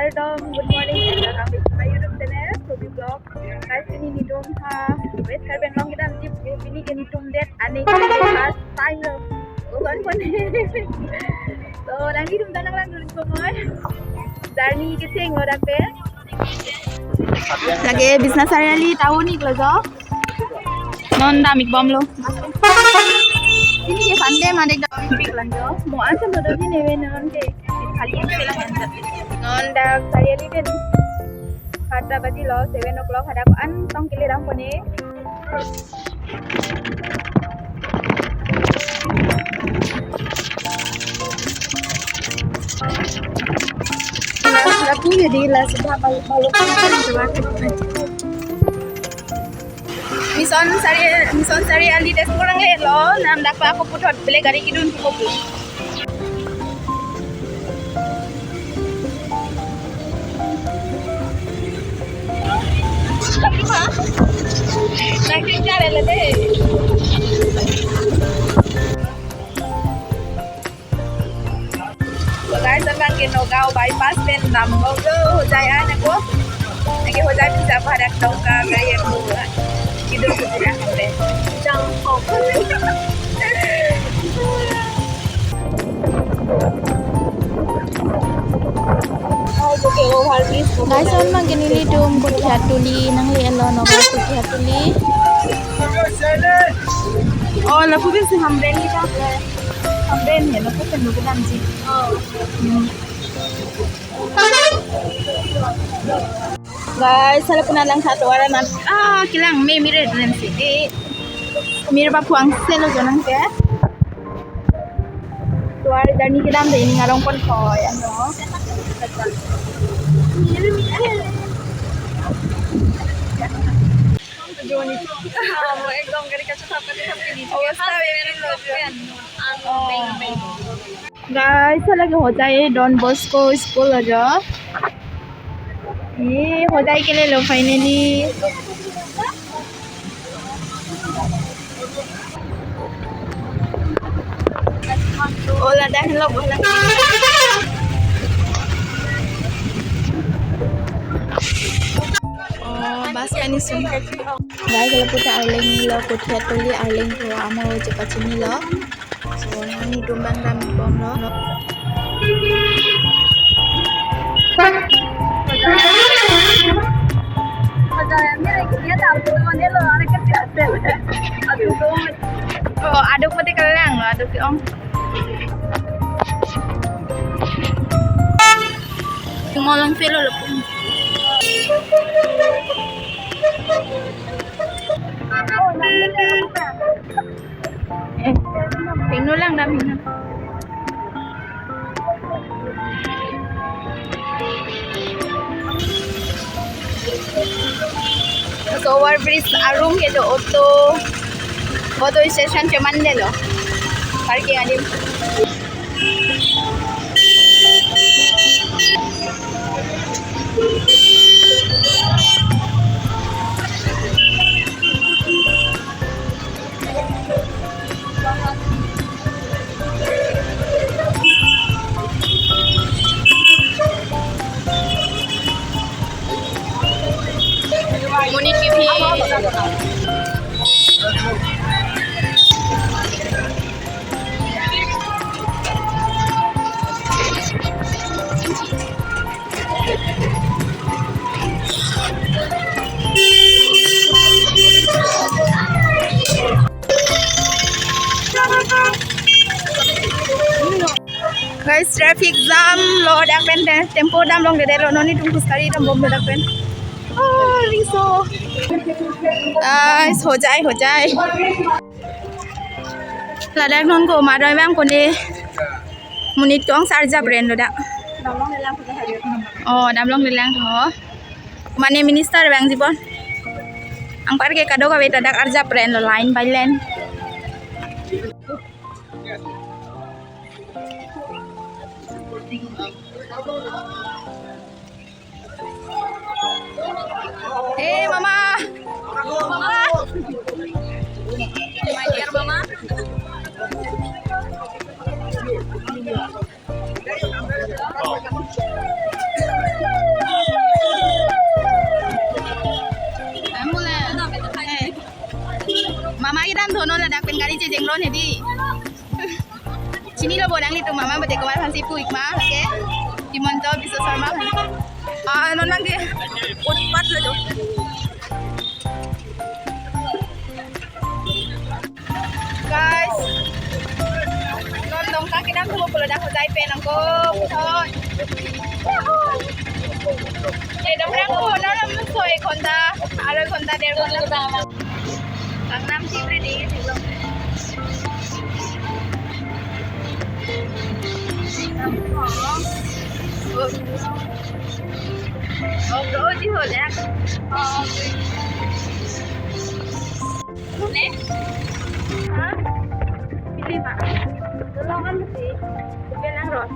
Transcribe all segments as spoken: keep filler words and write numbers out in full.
Hello, good morning, and welcome back to my YouTube channel, Sobi Vlog. Guys, pini netum ha West Karbi Anglong kedamji, pini ke netum det aning first time lo. Oson pon. So, nangli netum ta nanglangdun komoi. Journey kecheng lo dak pen. Lake Biswanath Chariali town ik lo jo. Non dam ik bomlo. Pini ke Sunday mane dam ik lang jo. Mo ansa lo do pini ve non ke. Khali ik selang ansa. Non dak Chariali pen. Hata baji lo seven o'clock, hadak an tong kele dam pone. Lapu jadi la sudah bal-, balok. Mission Chari-, Mission Chariali Tetzpur nanglelo, non dak pa ako puthot beli gari kedun ko pu. So guys, abang ke Nagaon bypass pen dam bomlo Hojai an ako. Lake Hojai pen sa padak tongka gaya ko. Kedun ko pu dak pen. Jangkok. Guys, non abang ke nelitum Kuthiatuli nanglelo, Nagaon Kuthiatuli. Oh, lapu pen si Hamren kita. Hamren ya, lapu pen lo kedamji. Oh. Hmm. Guys, hala puna langtha tovar an. Ah, kelang me, mire dren si. Eh, mire ba puang selo jonang ke. Tovar journey kedam de, ini ngarong pon koi ano. Mire, mire. Journey. Ekdom gari kacho thap kacho thap kini. Obostha very bad. Ano, beng, beng. Guys, hala ke Hojai Don Bosco School ajo. Eh, Hojai kelelo finally. Oh, ladak lo, bola. Oh, bus kani sung. Guys, lapu ta arleng lo, Kuthiatuli arleng ko amo je pachinilo. So, non netum abang dam bomlo. Oh, aduk mati kelang lo, aduk ke ong. Molang selo lo. Eh, pinu lang dam hina. So, over bridge arum ke jo auto, auto station cheman delo. Parking adim. Monit K P. Guys, traffic jam lo dak pen te-, tempo damlongledetlo, non netum khus kari dam bomlo dak pen. Oh, riso. Guys, Hojai, Hojai. Ladak non ko maroi bang kone monit kong sarjap ren lo dak. Oh, damlonglelang tho. Mane minister bang jibon. Anpar ke kadokave ta dak arjap ren lo line by line. Eh, mama. Mama. My dear mama. Dak pen gari chejeng ron hedi. Chinilo bo nanglitum, mama bade komat aphansi pu ik ma, okay? Himanta Biswa Sarma aphan. Ah, non abang ke utpat lo jo. Guys, non Dongka kedam thupo pulo dak hojai pen nangkok. Thon. Kedam rang ko, non lam so ek ghonta, arai ghonta, der ghonta. Kangnam si ready. Oh, bro, di ho jak. Oh. Ne? Ha? Pilih, Pak. Tolong kan mesti. Pilih nang ron.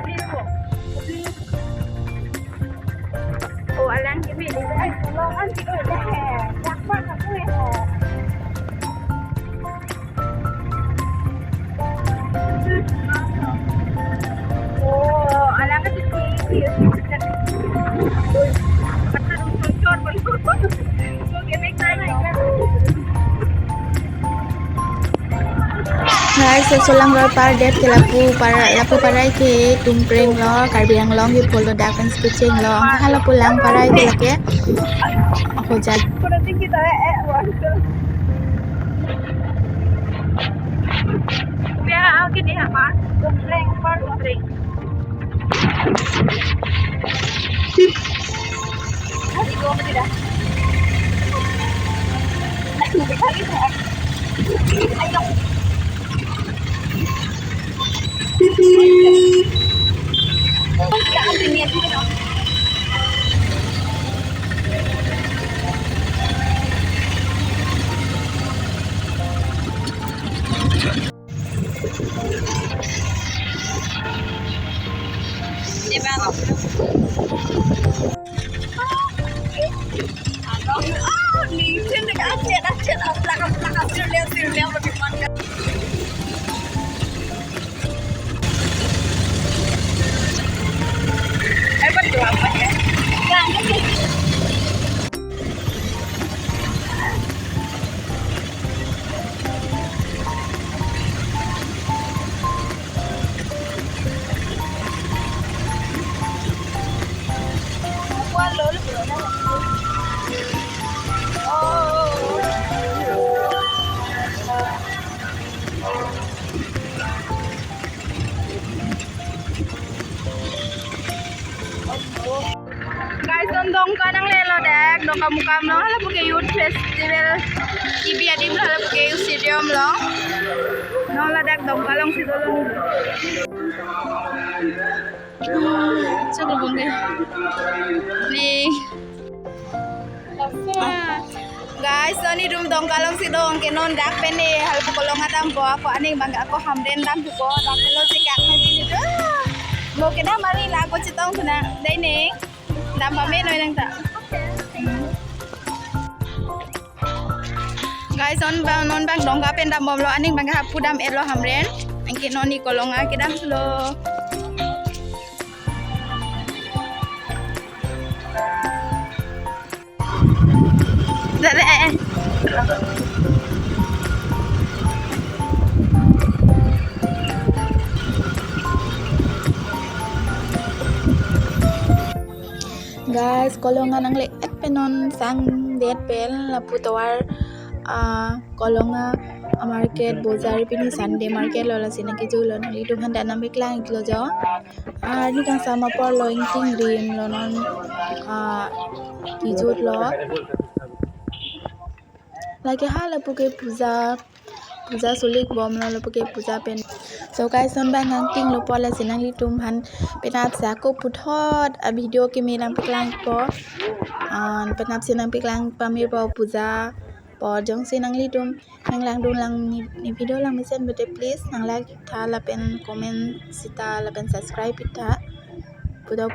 Pilih ho. Pilih. Oh, alang ke pilih. Tolong kan pilih. Jak, Pak, aku ya. Oh, alang ke pilih. Guys, so solang ro par det ke lapu para, lapu parai ke Tumpreng lo, Karbi Anglong ke pulo dak pen speaking lo. Hala pulang parai ke lake. Ako jag. Ya, oke deh, apa? Tumpreng, par Tumpreng. Guys, non Dongka nanglelo dak, Dongka Mukam lo, hala puke Youth Festival, ibi adim lo, hala puke Youth Stadium lo. Non ladak Dongka alongsi dolo. Hmm, chok lo bongke. Ni. Guys, non itum Dongka alongsi do, anke non dak pen ne, hala pu kolong adam po, ako aning abang ako Hamren dam thupo, dak lo si kak na di itu. Mo kedam ari la ako chetong thuna, dai ne, dam pame noi nangta. Guys, non abang, non abang Dongka pen dam bomlo, aning abang hapu dam-etlo Hamren, anke non ne kolong akedam lo. Dare. Guys, kolong anang le-et pen non sang det pen lapu tovar, ah, kolong a, a market bojar pini Sunday market lo, lasi nangkejui lo, nanglitum aphan ta nangpaklang iklo jo. Ah, arni kangsam apor lo, ingting rim lo non, ah, kejut lo. Lake hala puke puja, puja sulik bomlo, lapuke puja pen. So guys, non abang nangtinglo po, lasi nanglitum aphan penap si ako puthot a video kimi nangpaklang po. Ah, penap si nangpaklang pame po puja apor jongsi nanglitum nanglangdun lang ne, ne video langmesen pulote please nang like tha lapen comment sita lapen subscribe tha. Puthot